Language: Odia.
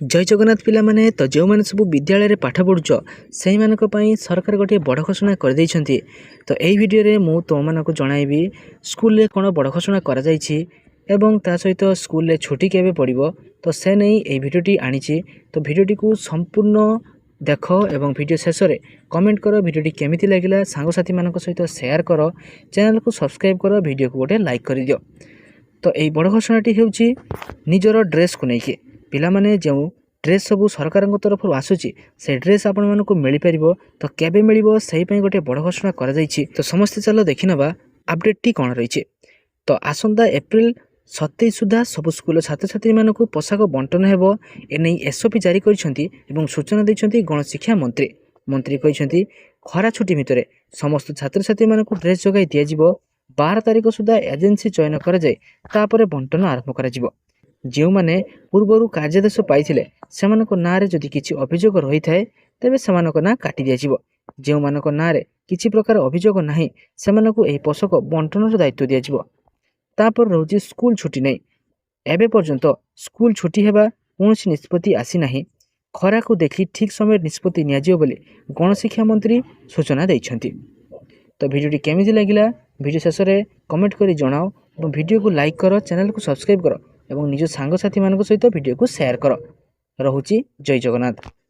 ଜୟ ଜଗନ୍ନାଥ ପିଲାମାନେ। ତ ଯେଉଁମାନେ ସବୁ ବିଦ୍ୟାଳୟରେ ପାଠ ପଢ଼ୁଛ, ସେଇମାନଙ୍କ ପାଇଁ ସରକାର ଗୋଟିଏ ବଡ଼ ଘୋଷଣା କରିଦେଇଛନ୍ତି। ତ ଏହି ଭିଡ଼ିଓରେ ମୁଁ ତୁମମାନଙ୍କୁ ଜଣାଇବି ସ୍କୁଲରେ କ'ଣ ବଡ଼ ଘୋଷଣା କରାଯାଇଛି ଏବଂ ତା ସହିତ ସ୍କୁଲରେ ଛୁଟି କେବେ ପଡ଼ିବ। ତ ସେ ନେଇ ଏହି ଭିଡ଼ିଓଟି ଆଣିଛି। ତ ଭିଡ଼ିଓଟିକୁ ସମ୍ପୂର୍ଣ୍ଣ ଦେଖ ଏବଂ ଭିଡ଼ିଓ ଶେଷରେ କମେଣ୍ଟ କର ଭିଡ଼ିଓଟି କେମିତି ଲାଗିଲା। ସାଙ୍ଗସାଥିମାନଙ୍କ ସହିତ ସେୟାର କର, ଚ୍ୟାନେଲକୁ ସବସ୍କ୍ରାଇବ୍ କର, ଭିଡ଼ିଓକୁ ଗୋଟେ ଲାଇକ୍ କରିଦିଅ। ତ ଏହି ବଡ଼ ଘୋଷଣାଟି ହେଉଛି ନିଜର ଡ୍ରେସ୍କୁ ନେଇକି। ପିଲାମାନେ, ଯେଉଁ ଡ୍ରେସ୍ ସବୁ ସରକାରଙ୍କ ତରଫରୁ ଆସୁଛି, ସେ ଡ୍ରେସ୍ ଆପଣମାନଙ୍କୁ ମିଳିପାରିବ। ତ କେବେ ମିଳିବ, ସେହି ପାଇଁ ଗୋଟେ ବଡ଼ ଘୋଷଣା କରାଯାଇଛି। ତ ସମସ୍ତେ ଚାଲ ଦେଖିନେବା ଅପଡ଼େଟ୍ଟି କ'ଣ ରହିଛି। ତ ଆସନ୍ତା ଏପ୍ରିଲ 27 ସୁଦ୍ଧା ସବୁ ସ୍କୁଲର ଛାତ୍ରଛାତ୍ରୀମାନଙ୍କୁ ପୋଷାକ ବଣ୍ଟନ ହେବ। ଏନେଇ ଏସ୍ଓପି ଜାରି କରିଛନ୍ତି ଏବଂ ସୂଚନା ଦେଇଛନ୍ତି ଗଣଶିକ୍ଷା ମନ୍ତ୍ରୀ। ମନ୍ତ୍ରୀ କହିଛନ୍ତି, ଖରା ଛୁଟି ଭିତରେ ସମସ୍ତ ଛାତ୍ରଛାତ୍ରୀମାନଙ୍କୁ ଡ୍ରେସ୍ ଯୋଗାଇ ଦିଆଯିବ। 12 ତାରିଖ ସୁଦ୍ଧା ଏଜେନ୍ସି ଚୟନ କରାଯାଇ ତାପରେ ବଣ୍ଟନ ଆରମ୍ଭ କରାଯିବ। ଯେଉଁମାନେ ପୂର୍ବରୁ କାର୍ଯ୍ୟାଦେଶ ପାଇଥିଲେ, ସେମାନଙ୍କ ନାଁରେ ଯଦି କିଛି ଅଭିଯୋଗ ରହିଥାଏ, ତେବେ ସେମାନଙ୍କ ନାଁ କାଟି ଦିଆଯିବ। ଯେଉଁମାନଙ୍କ ନାଁରେ କିଛି ପ୍ରକାର ଅଭିଯୋଗ ନାହିଁ, ସେମାନଙ୍କୁ ଏହି ପୋଷାକ ବଣ୍ଟନର ଦାୟିତ୍ୱ ଦିଆଯିବ। ତାପରେ ରହୁଛି ସ୍କୁଲ ଛୁଟି ନେଇ। ଏବେ ପର୍ଯ୍ୟନ୍ତ ସ୍କୁଲ ଛୁଟି ହେବା କୌଣସି ନିଷ୍ପତ୍ତି ଆସିନାହିଁ। ଖରାକୁ ଦେଖି ଠିକ୍ ସମୟରେ ନିଷ୍ପତ୍ତି ନିଆଯିବ ବୋଲି ଗଣଶିକ୍ଷା ମନ୍ତ୍ରୀ ସୂଚନା ଦେଇଛନ୍ତି। ତ ଭିଡ଼ିଓଟି କେମିତି ଲାଗିଲା, ଭିଡ଼ିଓ ଶେଷରେ କମେଣ୍ଟ କରି ଜଣାଅ ଏବଂ ଭିଡ଼ିଓକୁ ଲାଇକ୍ କର, ଚ୍ୟାନେଲକୁ ସବସ୍କ୍ରାଇବ୍ କର ଏବଂ ନିଜ ସାଙ୍ଗସାଥିମାନଙ୍କ ସହିତ ଭିଡ଼ିଓକୁ ସେୟାର କର। ରହୁଛି, ଜୟ ଜଗନ୍ନାଥ।